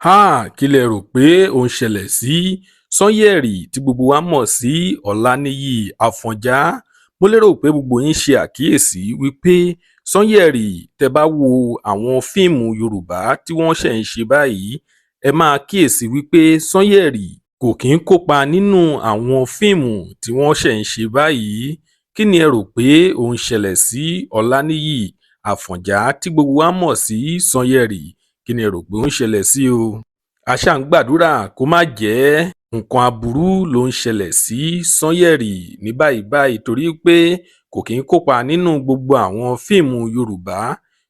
Háà, kí lẹ rò pé ó ń ṣẹlẹ̀ sí Sanyeri tí gbogbo wa mọ̀ sí Ọláníyì Àfọ̀njá? Mo lérò pé gbogbo yín ṣe àkíyèsí wípé Sanyeri, tẹ́ bá wo àwọn fíìmù Yorùbá tí wọ́n ṣẹ̀ ń ṣe báyìí, ẹ máa kíyèsí wípé Sanyeri kò kí ń kópa nínú àwọn fíìmù tí wọ́n ṣẹ̀ ń ṣe báyìí. Kí ni ẹ rò pé ó ń ṣẹlẹ̀ sí Ọláníyì Àfọ̀njá tí gbogbo wa mọ̀ sí Sanyeri? Kí ni ẹ rò pé ó ń ṣẹlẹ̀ sí o? A ṣáà ń gbàdúrà kó má jẹ́ nǹkan aburú ló ń ṣẹlẹ̀ sí Sanyeri ní báyìí báyìí, torí pé kò kí ń kópa nínú gbogbo àwọn fíìmù Yorùbá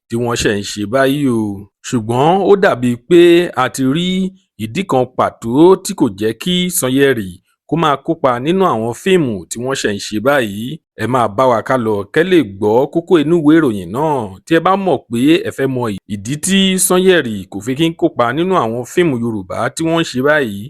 tí wọ́n ṣẹ̀ ń ṣe báyìí o. Ṣùgbọ́n ó dàbíi pé a ti rí ìdí kan pàtó tí kò jẹ́ kí Sanyeri kó máa kópa nínú àwọn fíìmù tí wọ́n ṣẹ̀ ń ṣe báyìí. Ẹ máa bá wa ká lọ kẹ́ lè gbọ́ kókó inú ìwé ìròyìn náà. Tí ẹ bá mọ̀ pé ẹ fẹ́ mọ ìdí tí Sanyeri kò fi kí ń kópa nínú àwọn fíìmù Yorùbá tí wọ́n ń ṣe báyìí,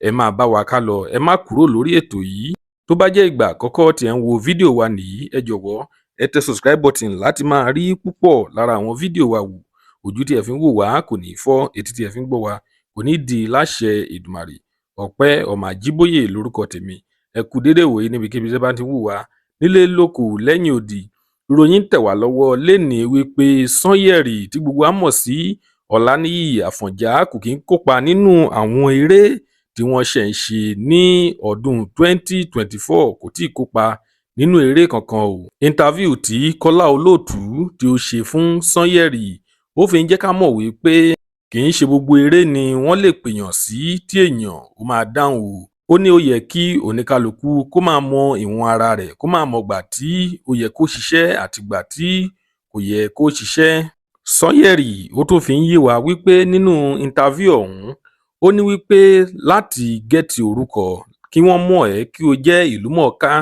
ẹ máa bá wa ká lọ, ẹ má kúrò lórí ètò yìí. Tó bá jẹ́ ìgbà àkọ́kọ́ tí ẹ ń wo fídíò wa nìyí, ẹ jọ̀wọ́ ẹ tẹ subscribe button láti máa rí púpọ̀ lára àwọn fídíò wa wò. Ojú tí ẹ fi ń wò wá kò ní fọ́, etí tí ẹ fi ń gbọ́ wa kò ní di láṣẹ Èdùmàrè. Ọpẹ́ ọmọ Àjíbóyè lórúkọ tèmi. Ẹ kú dédé ìwòyí níbikíbi tí ẹ bá ti ń wò wá nílé, lóko, lẹ́yìn odi. Ìròyìn tẹ̀ wá lọ́wọ́ lénìí wípé Sanyeri tí gbogbo wa mọ̀ sí Ọláníyì Àfọ̀njá kò kí ń kópa nínú àwọn eré tí wọ́n ṣẹ̀ ń ṣe ní ọdún 2024. Kò tíì kópa nínú eré kankan o. Interview tí Kọ́lá Olóòtú tí ó ṣe fún Sanyeri, ó fi ń jẹ́ ká mọ̀ wípé kì í ṣe gbogbo eré ni wọ́n lè pèèyàn sí tí èèyàn ó máa dáhùn o. Ó ní ó yẹ kí oníkálukú kó máa mọ ìwọ̀n ara rẹ̀, kó máa mọ̀gbà tí ó yẹ kó ṣiṣẹ́ àtìgbà tí kò yẹ kó ṣiṣẹ́. Sanyeri ó tún fi ń yé wa wípé nínú interview ọ̀hún, ó ní wípé láti get orúkọ, kí wọ́n mọ̀ ẹ́, kí o jẹ́ ìlúmọ̀ọ́ká,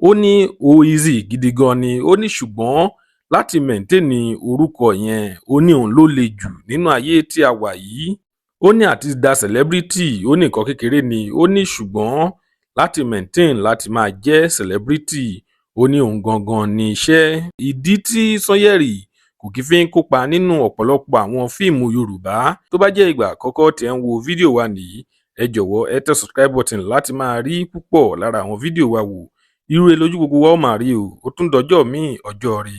ó ní ó easy gidi gan ni. Ó ní ṣùgbọ́n láti maintain orúkọ yẹn, ó ní òun ló le jù nínú ayé tí a wà yìí. Ó ní àti da celebrity, ó ní nǹkan kékeré ni. Ó ní ṣùgbọ́n láti maintain, láti máa jẹ́ celebrity, ó ní òun gangan ní iṣẹ́. Ìdí tí Sanyeri kò kí fi ń kópa nínú ọ̀pọ̀lọpọ̀ àwọn fíìmù Yorùbá. Tó bá jẹ́ ìgbà àkọ́kọ́ tí ẹ ń wo fídíò wa nìyí, ẹ jọ̀wọ́ ẹ tẹ subscribe button láti máa rí púpọ̀ lára àwọn fídíò wa wò. Ire lójú gbogbo wa ó máa rí o. Ó tún dọjọ́ míì, ọjọ́ ire.